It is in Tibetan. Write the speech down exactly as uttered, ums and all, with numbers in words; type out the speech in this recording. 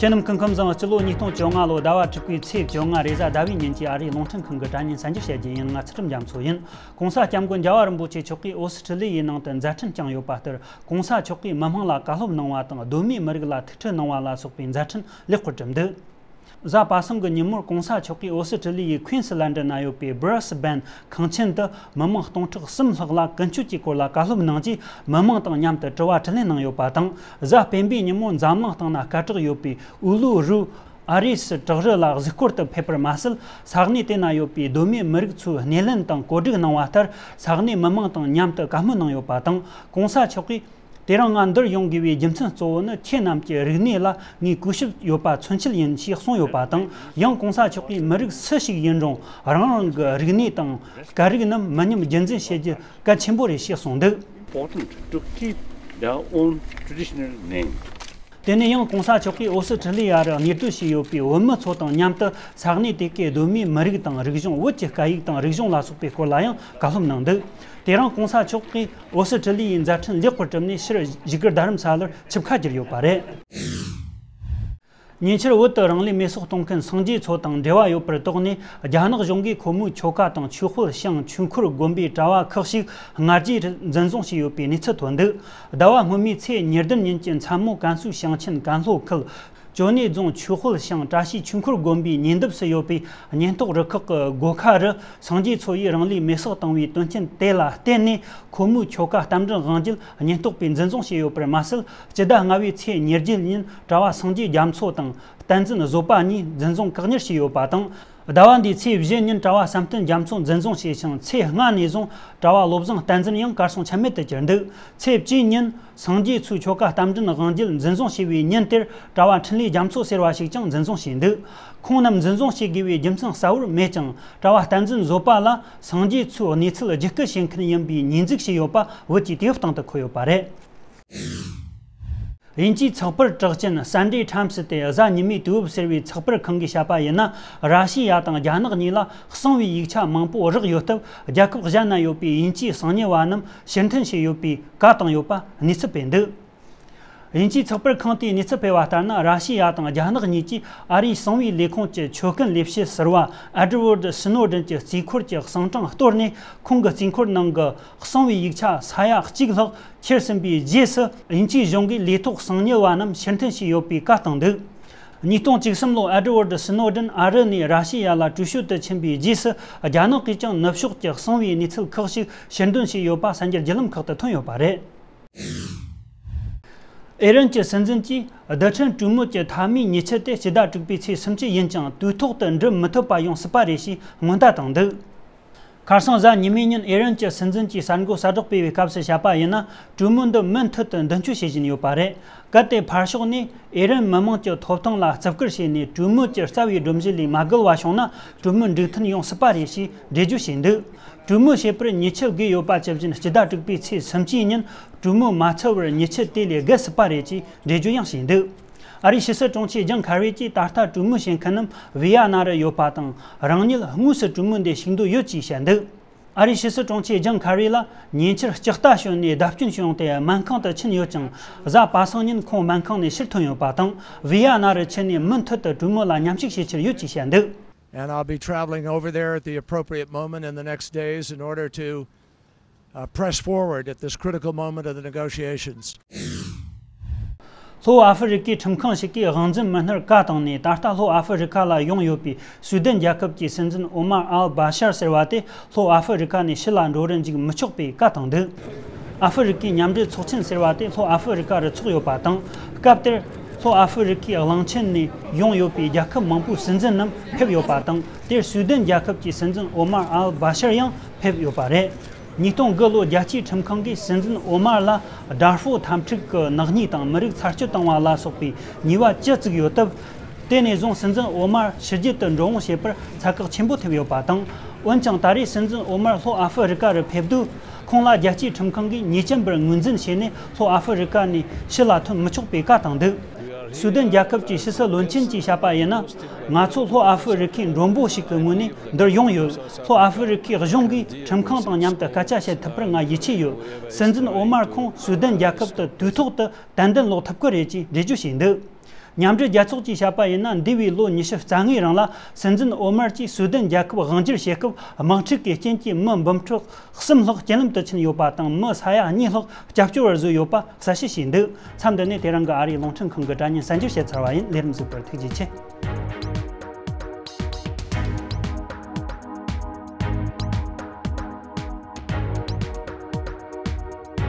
དེ་རྣམས་སྐུ་ཁམས་བཟང་། སྤྱི་ལོ་ཉིས་སྟོང་བཅོ་ལྔ་ལོ་ཟླ་བ་དྲུག་པའི་ཚེས་བཅོ་ལྔ་རེས་གཟའ་ཟླ་བའི་ཉིན་གྱི་ཨ་རིའི་རླུང་འཕྲིན་ཁང་གི་དྲ་བརྙན་གསར་འགྱུར་བཤད་རྒྱུ་ཡིན། ང་ཚུལ་ཁྲིམས་རྒྱ་མཚོ་ཡིན། ྋགོང་ས་ྋསྐྱབས་མགོན་རྒྱལ་བ་རིན་པོ་ཆེ་མཆོག་གིས་ཨོ་སི་ཁྲི་ལི་ཡའི་ནང་དུ་མཛད་འཕྲིན་བསྐྱངས་ཡོད་པ་ལྟར། ྋགོང་ས་མཆོག་གིས་མི་དམངས་ལ་བཀའ་སློབ་གནང་བ་དང་། གདོད་མའི་མི་རིགས་ལ་ཐུགས་ཁུར་གནང་བ་ལ་སོགས་པའི་མཛད་འཕྲིན་ལེགས་པར་གྲུབ་འདུག་གཟའ་པ་སངས་ཀྱི་ཉིན་མོར་ྋགོང་ས་མཆོག་གིས་ཨོ་སི་ཁྲི་ལི་ཡའི་ཁུན་སི་ལན་ཌི་ན་ཡོད་པའི་Brisbane་ཁང་ཆེན་དུ་མི་དམངས་སྟོང་ཕྲག་གསུམ་ལྷག་ལ་ཀུན་སྤྱོད་ཀྱི་སྐོར་ལ་བཀའ་སློབ་གནང་རྗེས། མི་དམངས་དང་མཉམ་དུ་དྲི་བ་དྲིས་ལན་གནང་ཡོད་པ་དང་། གཟའ་སྤེན་པའི་ཉིན་མོ་འཛམ་གླིང་སྟེང་ན་སྐད་གྲགས་ཡོད་པའི་ཨུ་ལུ་རུ་ཨ་རིས་བྲག་རི་ལ་གཟིགས་སྐོར་དུ་ཕེབས་པར་མ་ཟད། ས་གནས་དེ་ན་ཡོད་པའི་གདོད་མའི་མི་རིགས་ཚོའི་སྣེ་ལེན་དང་གོ་སྒྲིག་གནང་བ་ལྟར། ས་གནས་མི་དམངས་དང་མཉམ་དུ་བཀའ་མོལ་གནང་ཡོད་པ་དང་། ྋགོང་ས་མཆོག་གིས། དེ་རིང་ང་འདིར་ཡོང་དགོས་པའི་རྒྱུ་མཚན་གཙོ་བོ་ནི། ཁྱེད་རྣམས་ཀྱི་རིག་གནས་ལ་ངས་གུས་ཞབས་ཡོད་པ་མཚོན་ཆེད་ཡིན་ཞེས་གསུངས་ཡོད་པ་དང་། ཡང་ྋགོང་ས་མཆོག་གིས་མི་རིགས་སུ་ཞིག་ཡིན་རུང་རང་རང་གི་རིག་གནས་དང་སྐད་རིགས་རྣམས་མི་ཉམས་རྒྱུན་འཛིན་བྱེད་རྒྱུ་གལ་ཆེན་པོ་རེད་ཅེས་གསུངས་འདུག Important to keep their own traditional name. དེ་ནས་ཡང་ྋགོང་ས་མཆོག་གིས་ཨོ་སི་ཁྲི་ལི་ཡ་རུ་གནས་སྡོད་བྱས་ཡོད་པའི་བོད་མི་ཚོ་དང་མཉམ་དུ་ས་གནས་དེ་གའི་གདོད་མའི་མི་རིགས་དང་རིག་གཞུང་། བོད་ཀྱི་སྐད་ཡིག་དང་རིག་གཞུང་ལ་སོགས་པའི་སྐོར་ལ་ཡང་བཀའ་སློབ་གནང་འདུག་དེ་རིང་ྋགོང་ས་མཆོག་གིས་ཨོ་སི་ཁྲི་ལི་ཡའི་མཛད་འཕྲིན་ལེགས་པར་གྲུབ་ནས། ཕྱིར་བཞུགས་སྒར་རྡ་རམ་ས་ལར་ཆིབས་ཁ་བསྒྱུར་ཡོད་པ་རེད། ཉེ་ཆར་བོད་དུ་རང་ལུས་མེ་སྲེག་གཏོང་མཁན་སངས་རྒྱས་ཚོ་དང་འབྲེལ་བ་ཡོད་པར་དོགས་ནས། རྒྱ་ནག་གཞུང་གིས་ཁོ་མོའི་ཆོལ་ཁ་དང་ཆོས་དཔོན་ཞིང་ཆོས་འཁོར་དགོན་པའི་གྲྭ་བ་ཁག་ཅིག་སྔ་རྗེས་འཛིན་བཟུང་བྱས་ཡོད་པའི་གནས་ཚུལ་ཐོན་འདུག་ཟླ་བ་སྔོན་མའི་ཚེས་ཉེར་བདུན་ཉིན་གྱི་མཚན་མོ། ཀན་སུའུ་ཞིང་ཆེན་ཀན་ལྷོ་ཁུལ་ཅོ་ནེ་རྫོང་ཆོས་དཔོན་ཞིང་བཀྲ་ཤིས་ཆོས་འཁོར་དགོན་པའི་ཉེ་འདབས་སུ་ཡོད་པའི་ཉེན་རྟོག་རུ་ཁག་གི་སྒོ་ཁ་རུ། སངས་རྒྱས་ཚོ་ཡིས་རང་ལུས་མེ་སྲེག་བཏང་བའི་དོན་རྐྱེན་དེ་ལ་བརྟེན་ནས། ཁོ་མོའི་ཆོལ་ཁ་རྟ་མགྲིན་དབང་རྒྱལ་ཉེན་རྟོག་པས་འཛིན་བཟུང་བྱས་ཡོད་པར་མ་ཟད། སྤྱི་ཟླ་ལྔ་བའི་ཚེས་ཉེར་བརྒྱད་ཉིན་གྲྭ་བ་སངས་རྒྱས་རྒྱ་མཚོ་དང་བསྟན་འཛིན་བཟོད་པ་གཉིས་འཛིན་བཟུང་བཀག་ཉར་བྱས་ཡོད་པ་དང་། ཟླ་བ་འདིའི་ཚེས་བཞི་ཉིན་གྲྭ་བ་བསམ་གཏན་རྒྱ་མཚོ་འཛིན་བཟུང་བྱས་ཤིང་། ཚེས་ལྔ་ནས་བཟུང་གྲྭ་བ་བློ་བཟང་བསྟན་འཛིན་ཡང་གར་སོང་ཆ་མེད་དུ་གྱུར་འདུག་ཚེས་བཅུའི་ཉིན་སངས་རྒྱས་ཚོའི་ཆོལ་ཁ་རྟ་མགྲིན་དབང་རྒྱལ་འཛིན་བཟུང་བྱས་པའི་ཉིན་དེར། གྲྭ་བ་འཕྲིན་ལས་རྒྱ་མཚོ་ཟེར་བ་ཞིག་ཀྱང་འཛིན་བཟུང་བྱས་འདུག་ཁོང་རྣམས་འཛིན་བཟུང་བྱེད་དགོས་པའི་རྒྱུ་མཚན་གསལ་བོར་མེད་ཀྱང་། གྲྭ་བ་བསྟན་འཛིན་བཟོད་པ་ལ་སངས་རྒྱས་ཚོའི་གནས་ཚུལ་བརྒྱུད་སྐུལ་བྱེད་མཁན་ཡིན་པའི་ཉེས་འཛུགས་བྱས་ཡོད་པ་བོད་ཀྱི་དུས་བབ་སྟེང་དུ་འཁོད་ཡོད་པ་རེད། དབྱིན་ཇིའི་ཚགས་པར་གྲགས་ཅན་Sunday Times་སྟེ་གཟའ་ཉི་མའི་དུས་བབ་ཟེར་བའི་ཚགས་པར་ཁང་གིས་བཤད་པ་ཡིན་ན། ར་ཤི་ཡ་དང་རྒྱ་ནག་གཉིས་ལ་གསང་བའི་ཡིག་ཆ་མང་པོ་རག་ཡོད་སྟབས། རྒྱལ་ཁབ་གཞན་ན་ཡོད་པའི་དབྱིན་ཇིའི་གསང་ཉུལ་བ་རྣམས་ཕྱིར་འཐེན་བྱས་ཡོད་པའི་བཀའ་བཏང་ཡོད་པ་གནས་ཚུལ་སྤེལ་འདུག་དབྱིན་ཇིའི་ཚགས་པར་ཁང་དེས་གནས་ཚུལ་སྤེལ་བ་ལྟར་ན། ར་ཤི་ཡ་དང་རྒྱ་ནག་གཉིས་ཀྱིས་ཨ་རིའི་གསང་བའི་ལས་ཁུངས་ཀྱི་ཆོད་གན་ལས་བྱེད་ཟུར་པ་Edward Snowden་གྱི་རྩིས་འཁོར་གྱི་གསང་གྲངས་གཏོར་ནས། ཁོང་གི་རྩིས་འཁོར་ནང་གི་གསང་བའི་ཡིག་ཆ་ས་ཡ་གཅིག་ལྷག་ཁྱེར་ཟིན་པའི་རྗེས་སུ། དབྱིན་ཇིའི་གཞུང་གིས་ལས་ཐོག་གསང་ཉུལ་བ་རྣམས་ཕྱིར་འཐེན་བྱས་ཡོད་པའི་བཀའ་བཏང་འདུག་ཉིས་སྟོང་བཅུ་གསུམ་ལོར་Edward Snowden་ཨ་རི་ནས་ར་ཤི་ཡ་ལ་གྲོས་ཆོད་དུ་ཕྱིན་པའི་རྗེས་སུ། རྒྱ་ནག་གིས་ཀྱང་ནུབ་ཕྱོགས་ཀྱི་གསང་བའི་གནས་ཚུལ་ཁག་ཅིག་ཕྱིར་འདོན་བྱས་ཡོད་པ་གསར་འགྱུར་བརྒྱུད་ལམ་ཁག་ཏུ་ཐོན་ཡོད་པ་རེད། ཨེ་རན་གྱི་སྲིད་འཛིན་གྱིས་རྡུལ་ཕྲན་གྲོས་མོལ་གྱི་མཐའ་མའི་ཉེས་ཆད་དེ་སྤྱི་ཟླ་དྲུག་པའི་ཚེས་སུམ་ཅུ་ཡིན་ཀྱང་། དུས་ཐོག་ཏུ་འགྲུབ་མི་ཐུབ་པ་ཡོང་སྲིད་པ་རེད་ཅེས་སྔོན་བརྡ་བཏང་འདུག་ཁ་སང་གཟའ་ཉི་མའི་ཉིན་ཨེ་རན་གྱི་སྲིད་འཛིན་གྱིས་གསར་འགོད་གསལ་བསྒྲགས་སྤེལ་བའི་སྐབས་སུ་བཤད་པ་ཡིན་ན། གྲོས་མོལ་འདི་མུ་མཐུད་དུ་མདུན་སྐྱོད་བྱེད་བཞིན་ཡོད་པ་རེད། གལ་ཏེ་ཕར་ཕྱོགས་ནས་ཨེ་རན་མི་དམངས་ཀྱི་ཐོབ་ཐང་ལ་བརྩི་བཀུར་བྱས་ནས། གྲོས་མོལ་གྱི་རྩ་བའི་སྒྲོམ་གཞི་ལས་མ་བརྒལ་བ་བྱུང་ན། གྲོས་མོལ་འགྲིག་མཐུན་ཡོང་སྲིད་པ་རེད་ཅེས་འགྲེལ་བརྗོད་བྱས་འདུག་གྲོས་མོལ་བྱེད་པར་ཉེས་ཆད་དགོས་ཡོད་པ་ཇི་བཞིན། སྤྱི་ཟླ་དྲུག་པའི་ཚེས་སུམ་ཅུའི་ཉིན་གྲོས་མོལ་མ་ཚར་བར་ཉེས་ཆད་དེ་ལས་བརྒལ་སྲིད་པ་རེད་ཅེས་འགྲེལ་བརྗོད་ཡང་བྱས་འདུག་ཨ་རིའི་ཕྱི་སྲིད་དྲུང་ཆེ་ཇོན་ཁ་རི་གྱིས། ད་ལྟ་གྲོས་མོལ་བྱེད་མཁན་རྣམས་ཝི་ཡ་ན་རུ་ཡོད་པ་དང་། རང་ཉིད་དངོས་སུ་གྲོས་མོལ་འདིར་ཞུགས་འདོད་ཡོད་ཅེས་བཤད་འདུག་ཨ་རིའི་ཕྱི་སྲིད་དྲུང་ཆེ་ཇོན་ཁ་རི་ལ་ཉེ་ཆར་ལྕགས་རྟ་ཞོན་ནས་བརྡབ་སྐྱོན་བྱུང་སྟེ་སྨན་ཁང་དུ་ཕྱིན་ཡོད་ཀྱང་། གཟའ་པ་སངས་ཉིན་ཁོང་སྨན་ཁང་ནས་ཕྱིར་ཐོན་ཡོད་པ་དང་། ཝི་ཡ་ན་རུ་ཕྱིན་ནས་མུ་མཐུད་དུ་གྲོས་མོལ་ལ་མཉམ་ཞུགས་བྱེད་འཆར་ཡོད་ཅེས་བཤད་འདུག And I'll be traveling over there at the appropriate moment in the next days in order to uh, press forward at this critical moment of the negotiations. ལྷོ་ཨ་ཧྥེ་རི་ཁའི་ཁྲིམས་ཁང་ཞིག་གིས་དབང་འཛིན་མི་སྣར་བཀའ་བཏང་ནས། ད་ལྟ་ལྷོ་ཨ་ཧྥེ་རི་ཁ་ལ་ཡོང་ཡོད་པའི་སུའུ་དན་རྒྱལ་ཁབ་ཀྱི་སྲིད་འཛིན་ཨོ་མར་ཨལ་བྷ་ཤར་ཟེར་བ་དེ་ལྷོ་ཨ་ཧྥེ་རི་ཁ་ནས་ཕྱི་ལ་འགྲོ་རུ་འཇུག་མི་ཆོག་པའི་བཀའ་བཏང་འདུག་ཨ་ཧྥེ་རི་ཁའི་མཉམ་འབྲེལ་ཚོགས་ཆེན་ཟེར་བ་དེ་ལྷོ་ཨ་ཧྥེ་རི་ཁ་རུ་ཚོགས་ཡོད་པ་དང་། སྐབས་དེར་ལྷོ་ཨ་ཧྥེ་རི་ཁའི་གླིང་ཆེན་ནས་ཡོང་ཡོད་པའི་རྒྱལ་ཁབ་མང་པོའི་སྲིད་འཛིན་རྣམས་ཕེབས་ཡོད་པ་དང་། དེར་སུའུ་དན་རྒྱལ་ཁབ་ཀྱི་སྲིད་འཛིན་ཨོ་མར་ཨལ་བྷ་ཤར་ཡང་ཕེབས་ཡོད་པ་རེད། ཉིས་སྟོང་དགུ་ལོར་རྒྱལ་སྤྱིའི་ཁྲིམས་ཁང་གིས་སྲིད་འཛིན་ཨོ་མར་ལ་དཱར་ཧྥུར་འཐབ་འཁྲུག་གི་ནག་ཉེས་དང་མི་རིགས་ཚར་གཅོད་བཏང་བ་ལ་སོགས་པའི་ཉེས་པ་བཅུ་བཙུགས་ཡོད་སྟབས། དེ་ནས་བཟུང་སྲིད་འཛིན་ཨོ་མར་ཕྱི་རྒྱལ་དུ་འགྲོ་འོང་བྱེད་པར་ཚད་བཀག་ཆེན་པོ་ཐེབས་ཡོད་པ་དང་། འོན་ཀྱང་ད་རེས་སྲིད་འཛིན་ཨོ་མར་ལྷོ་ཨ་ཧྥེ་རི་ཁ་རུ་ཕེབས་དུས། ཁོང་ལ་རྒྱལ་སྤྱིའི་ཁྲིམས་ཁང་གིས་ཉེས་ཅན་པར་ངོས་འཛིན་བྱས་ནས། ལྷོ་ཨ་ཧྥེ་རི་ཁ་ནས་ཕྱི་ལ་ཐོན་མི་ཆོག་པའི་བཀའ་བཏང་འདུག་སུའུ་དན་རྒྱལ་ཁབ་ཀྱི་ཕྱི་སྲིད་བློན་ཆེན་གྱིས་བཤད་པ་ཡིན་ན། ང་ཚོ་ལྷོ་ཨ་ཧྥེ་རི་ཁའི་མགྲོན་པོ་ཞིག་གི་ངོས་ནས་འདིར་ཡོང་ཡོད། ལྷོ་ཨ་ཧྥེ་རི་ཁའི་གཞུང་གིས་ཁྲིམས་ཁང་དང་མཉམ་དུ་སྐད་ཆ་བཤད་ཐུབ་པར་ང་ཡིད་ཆེས་ཡོད། སྲིད་འཛིན་ཨོ་མར་ཁོང་སུའུ་དན་རྒྱལ་ཁབ་ཏུ་དུས་ཐོག་ཏུ་ཏན་ཏན་ལོག་ཐུབ་ཀྱི་རེད་ཅེས་འགྲེལ་བརྗོད་བྱས་འདུག་མཉམ་འབྲེལ་རྒྱལ་ཚོགས་ཀྱིས་བཤད་པ་ཡིན་ན། འདས་པའི་ལོ་ཉི་ཤུ་རྩ་ལྔའི་རིང་ལ། སྲིད་འཛིན་ཨོ་མར་གྱིས་སུའུ་དན་རྒྱལ་ཁབ་དབང་སྒྱུར་བྱེད་སྐབས། དམག་འཁྲུག་གི་རྐྱེན་གྱིས་མི་འབུམ་ཕྲག་གསུམ་ལྷག་རྐྱེན་ལམ་དུ་ཕྱིན་ཡོད་པ་དང་། མི་ས་ཡ་གཉིས་ལྷག་སྐྱབས་བཅོལ་བར་བཟོས་ཡོད་པ་གསལ་བཤད་བྱས་འདུག་མཚམས་འདི་ནས་དེ་རིང་གི་ཨ་རིའི་རླུང་འཕྲིན་ཁང་གི་དྲ་བརྙན་གསར་འགྱུར་བཤད་ཚར་བ་ཡིན། ལས་རིམ་གཟིགས་པར་ཐུགས་རྗེ་ཆེ།